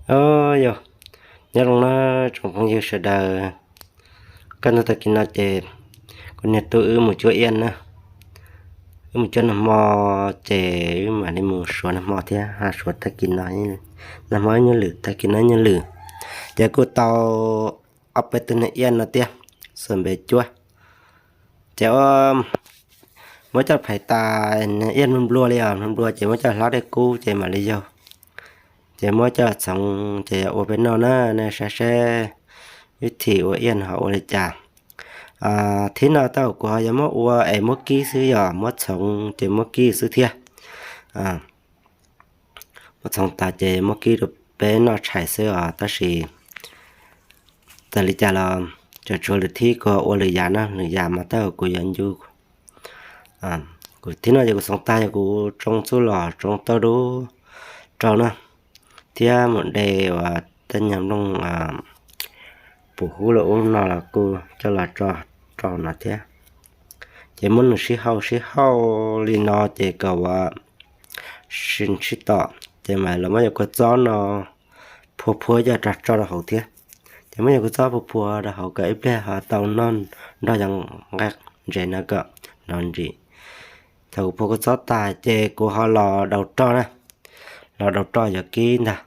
Os, yog, nyob zoo na tsoom phooj ywg sawv daws. Kaj ntug tag kis no ces kuv niag tub wb mus cuab iab na. Wb mus cuab nag hmo, ces wb mam li mus suav nag hmo thiab, ha, suav tag kis no, nag hmo ib nyuag lwm, tag kis no ib nyuag lwm. Ces kuj tau ob peb tug niag iab no thiab, xuas npe cuab. Ces ua, muab coj phais tas, iab nplua nplua li os, nplua nplua ces muab coj hlob dej kub ces mam li yaug. Ces muab coj txhoov ces yog ua peb noj na, nej saib seb vib thim ua iab no ho ua li cas. Thib no tau kuv ho yog muab ua es muab kib xwb, yog muab txhoov ces muab kib xwb thiab. Muab txhoov tas ces muab kib rau peb noj tshais xwb os, tab sis txawm li cas los tseem tshuav lwm thib kuv ua lwm yam na, lwm yam mas tab kuv yuav ncu. Kuv thib no ces kuv txhoov tag yog kuv tsoo txuj lom tsoo tauj dub rau na, thiab mus de uas tej nyuag nplooj pum hub los ub no los kuj coj los tso rau no thiab. Ces muab nws sib hau sib hau li no ces kom uas sib tom, ces mam los muab cov kua txob no phua phua coj tso rau hauv thiab. Ces muab cov kua txob phua phua rau hauv kom ib pliag ho tau noj nrog cov nqaij ntses no kom nov ntsis. Thaum kuv phua kua txob tas ces kuv ho los daus roj na, los daus roj yuav kib ntag.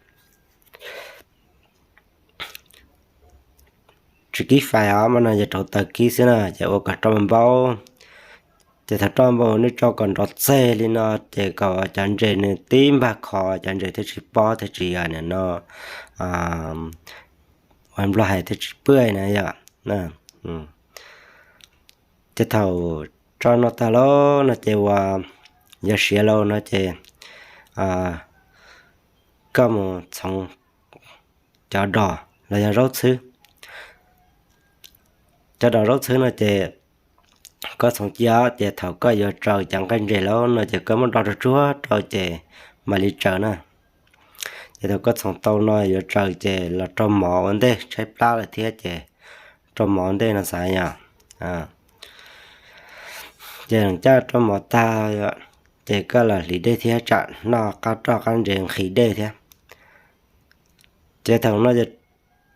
Tsis kib fais os, mas no yog rauv taws kib xwb na, ces ua kom roj npau. Ces thaum roj npau nej tso kom nrov txeg li no, ces kom cov ntses nws tib npag kho, cov ntses thiaj tsis pob thiaj tsis yog no, ua nplog hais thiaj tsis pwj na yom. Ces thaum tso no tag lauj no ces uas yog siav lauj no ces koj mus txhoov cov dos los yog zaub txhwb. Cov dos zaub txhwb no ces koj txhoov cia, ces thaum koj yuav tsaws cov nqaij ntses lauj no ces koj muab do tsuag tsuag rau ces mam li tsaws na. Ces thaum koj txhoov tau no yuav tsaws ces los rau mov ua ntej, tshaib plab lawm thiab ces rau mov ua ntej no xav yom. Ces caj rau mov tag, ces koj los hliv dej thiab, tsam noj qab roj qab ntses nqhis dej thiab. Ces thaum no ces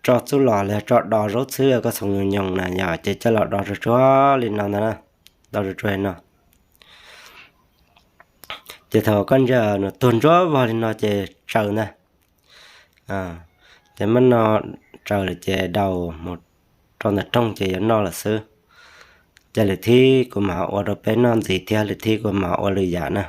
tso txuj lom los yog tso dos zaub txhwb koj txhoov nyoos nyoos na yom, ces coj los do tsuag tsuag li no ntag na, do tsuag tsuag li no. Ces thaum koj ntsia nws tuag ntsuab vog li no ces tsaws ntag. Ces muab no tsaws lawm ces daus mus rau ntawm rooj ces yuav noj lawm xwb. Ces lwm thib kuv mam ua rau peb noj ntxiv thiab, lwm thib kuv mam ua lwm yam na.